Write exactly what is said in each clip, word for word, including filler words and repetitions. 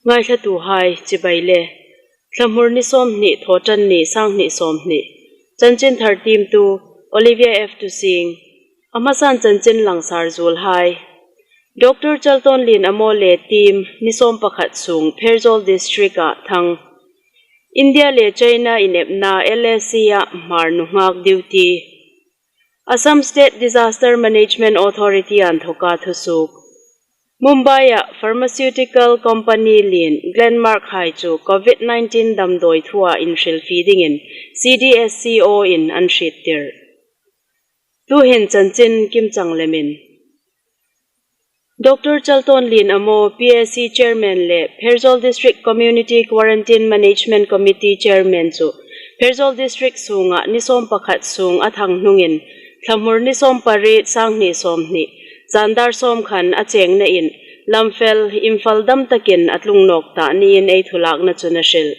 Ngaithlatuhai chibai le. Thlamur ni sawmhni, Thawṭanni, sanghni sawmhni. Chanchinthar tiemtu Olivia F Tusing. A hmasan chanchin langsar zuolhai. Doctor Chaltonlien Amo le team ni sawmpakhat sung Pherzawl District-a thang. India le China inepna L A C-a Hmar nunghak duty. Assam State Disaster Management Authority-a inthawka thusuok. Mumbai-a pharmaceutical company lien Glenmark hai chu COVID nineteen damdawi thua inhrilfie dingin C D S C O-in an hriettir. Tuhin chanchin kimchang lemin. Doctor Chaltonlien Amo, P A C Chairman le Pherzawl District Community Quarantine Management Committee Chairman chu Pherzawl District sunga ni sawmpakhat sung a thang hnungin, Thlamur ni sawmpariet, sanghni sawmhni, zan dar sawm khan a chengna in Lamphel, Imphal dam takin a tlung nawk ta niin ei thulakna chun a hril.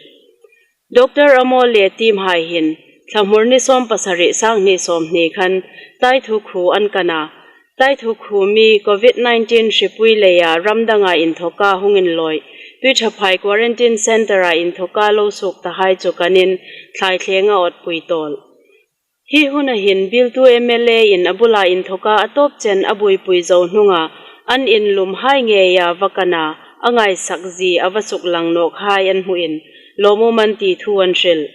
Doctor Amo le team hai hin Thlamur ni sawmpasari, sanghni sawmhni khan Taithu khuo an kan a. Taithu khuo mi COVID nineteen hripui leia ram danga inthawka hung inlawi, Tuiṭhaphai Quarantine Centre-a inthawka lo suok tahai chu kanin thlai thlenga awtpui tawl. Hi huna hin bieltu M L A-in a bula inthawka a tawp chen a buoipui zo hnunga an inlumhai ngeia va kan a, a ngaisak zie a va suklang nawkhai an hmuin lawmum an ti thu an hril.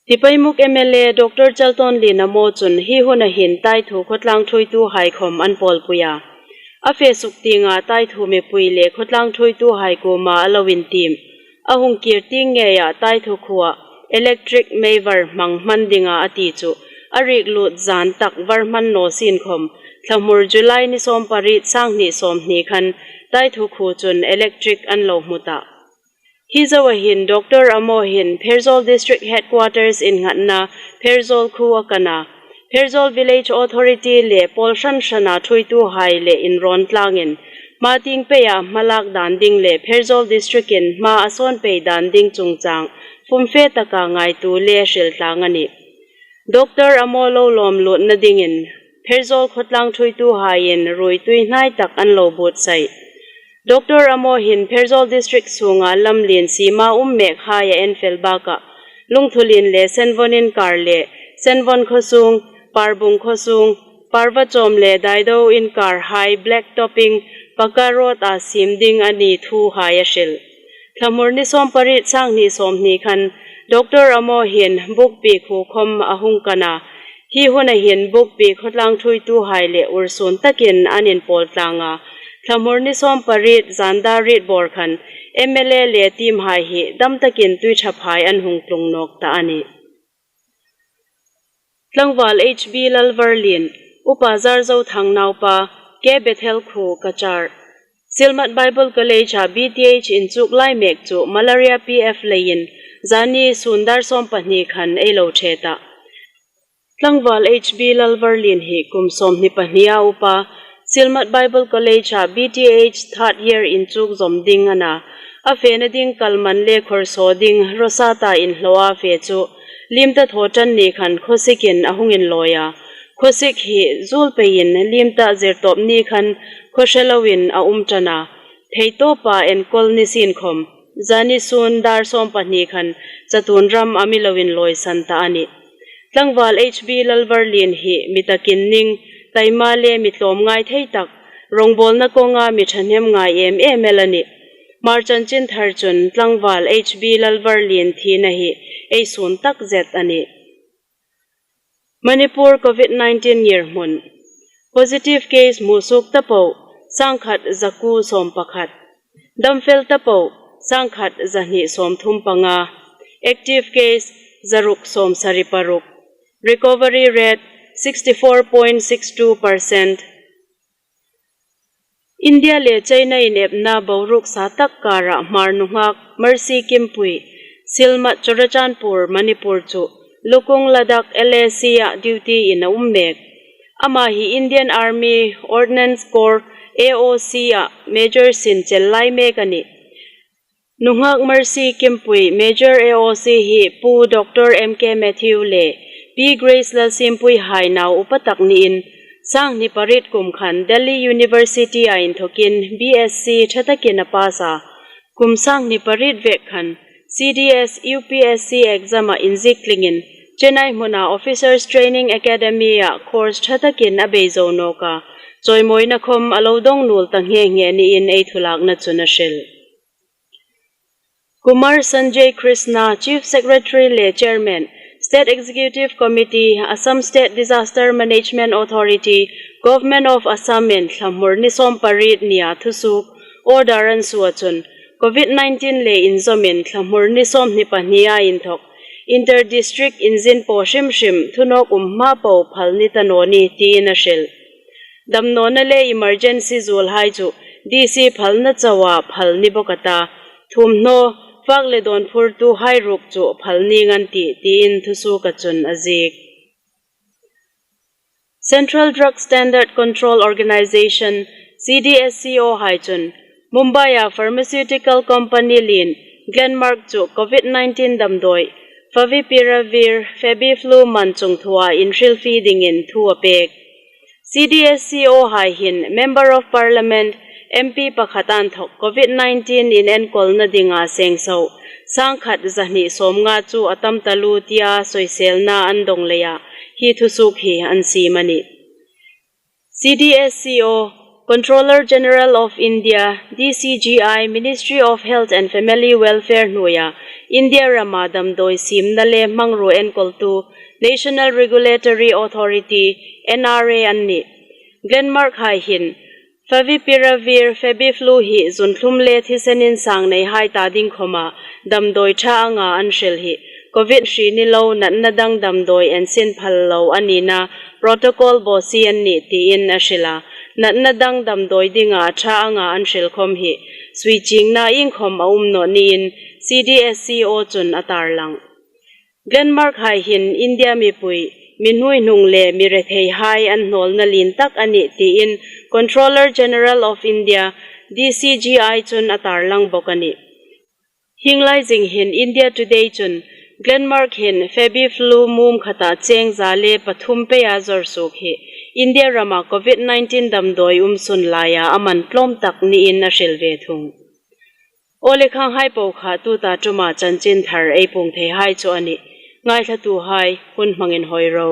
Tipaimukh M L A Doctor Chaltonlien Amo chun hi huna hin Taithu khawtlang thuoituhai khawm an pawlpui a. A fe suk tienga Taithu mipui le khawtlang thuoituhai kuoma a lo intiem. A hung kir tieng ngeia Taithu khuoa electric meivar hmang hman dinga a ti chu a riek lut zan tak var hman naw sien khawm, Thlamur July ni sawmpariet, sanghni sawmhni khan Taithu khuo chun electric an lo hmu ta. Hi zoa hin Doctor Amo hin Pherzawl District Headquarters innghatna Pherzawl khuo a kan a. Pherzawl Village Authority le pawl hran hrana thuoituhai le inrawn tlangin hma tieng peia hmalak dan ding le Pherzawl District-in hma a sawn pei dan ding chungchang fumfe taka ngaituo le hril tlang a nih. Doctor Amo lo lawm lutna dingin Pherzawl khawtlang thuoituhaiin ruoitui hnai tak an lo buotsai. Doctor Amo hin Pherzawl District sunga lamlien sima um mekhai a en fel bakah, Lungthulien le Senvon inkar le Senvon khawsung, Parbung khawsung, Parvachawm le Daido inkarhai black topping paka road-a siem ding a ni thuhai a hril. Thlamur ni sawmpariet, sanghni sawmhni khan Doctor Amo hin Bukpi khuo khawm a hung kan a. Hi huna hin Bukpi khawtlang thuoituhai le ursun takin an inpawl tlang a. Thlamur ni sawmpariet, zan dar riet bawr khan M L A le team hai hi dam takin Tuiṭhaphai an hung tlung nawk ta a nih. Tlangval H B Lalvarlien, Upa Zarzothang naupa, K Bethel khuo Cachar. Sielmat Bible College-a B Th inchuk lai mek chu malaria P F leiin zani sun dar sawmpahni khan ei lo ṭhe ta. Tlangval H B Lalvarlien hi kum sawmhni pahnia upa, Sielmat Bible College-a B Th third year inchuk zawm ding a na. A fena ding kal man le khawrsaw ding Rosata inhlawa fe chu Liemta Thawṭanni khan khawsikin a hung inlawi a. Khawsik hi zuol peiin Liemta Zirtawpni khan khawhre loin a um ṭan a. Theitawpa enkawl ni sien khawm, zani sun dar sawmpahni khan chatuon ram a mi lo inlawisan ta a nih. Tlangval H B Lalvarlien hi mi takin ning, taima le mi tlawmngai thei tak, rawngbawlna kawnga mi ṭhahnem ngai em em el a nih. Hmar chanchinthar chun tlangval H B Lalvarlien thina hi ei sun tak zet a nih. Manipur COVID nineteen ngirhmun. Positive case hmusuok ta po, sangkhat zakuo sawmpakhat. Damfel ta po, sangkhat zahni sawmthum panga. Active case, zaruk sawmsari paruk. Recovery rate, sixty-four point six two percent. India le China inepna boruok sa tak kara Hmar nunghak Mercy Kimpui, Sielmat Churachandpur, Manipur chu Lukung Ladak L A C-a duty-in a um mek. Ama hi Indian Army Ordnance Corps, A O C-a Major sin chel lai mek a nih. Nunghak Mercy Kimpui, Major A O C hi Pu Doctor M K Matthew le Pi Grace Lalsiempui hai nau upa tak niin, sanghni pariet kum khan Delhi University-a inthokin B S C ṭha takin a pass a. Kum sang hni pariet vek khan C D S U P S C exam-a inziek tlingin Chennai hmuna Officers Training Academy-a course ṭha takin a bei zo nawk a, chawimawina khawm a lo dawng nuol ta nghe nghe niin ei thulakna chun a hril. Kumar Sanjay Krishna, Chief Secretary le Chairman, State Executive Committee, Assam State Disaster Management Authority, Government of Assam-in thlamur ni sawm pariet nia thusuok order an suo chun, Covid nineteen le inzawmin thlamur ni sawmhni pahnia inthawk inter-district inzin paw hrim hrim thu nawk um hma po phal ni ta naw ni tiin a hril. Damnawna le emergency zuolhai chu D C phalna chauha phal ni bawk a ta, thuomhnaw, fak le dawn phurtuhai ruok chu phal ning an tih tiin thusuoka chun a ziek. Central Drug Standard Control Organisation, C D S C O hai chun Mumbai-a pharmaceutical company lien Glenmark chu Covid nineteen damdawi Favipiravir Fabiflu man chungthua inhrilfie dingin thu a pek. C D S C O hai hin Member of Parliament, M P pakhat inthawk Covid nineteen inenkawlna dinga sengso sangkhat zahni sawmnga chu a tam taluo tia sawiselna an dawng leia hi thusuok hi an siem a nih. C D S C O, Controller General of India, D C G I, Ministry of Health and Family Welfare hnuoia India rama damdawi siemna le hmangruo enkawltu National Regulatory Authority, N R A an nih. Glenmark hai hin Favipiravir Fabiflu hi zunthlum le thisen insang neihai ta ding khawma damdawi ṭha anga an hril hi Covid hri ni lo natna dang damdawi ensin phal lo a nina protocol bawsie an nih tiin a hril a. Natna dang damdawi dinga ṭha anga an hril khawm hi suichiengna iengkhawm a um naw niin C D S C O chun a tarlang. Glenmark hai hin India mipui, mi hnuoihnung le mi retheihai an hnawlna lien tak a nih tiin Controller General of India, D C G I chun a tarlang bawk a nih. Hieng lai zing hin India Today chun Glenmark hin Fabiflu mum khata cheng za le pathum peia zawr suok hi India rama Covid nineteen damdawi um sun laia a man tlawm tak niin a hril ve thung. Aw le, khanghai po kha tuta ṭuma chanchin thar ei puong theihai chu a nih. Ngaithlatuhai, hun hmangin hawi ro.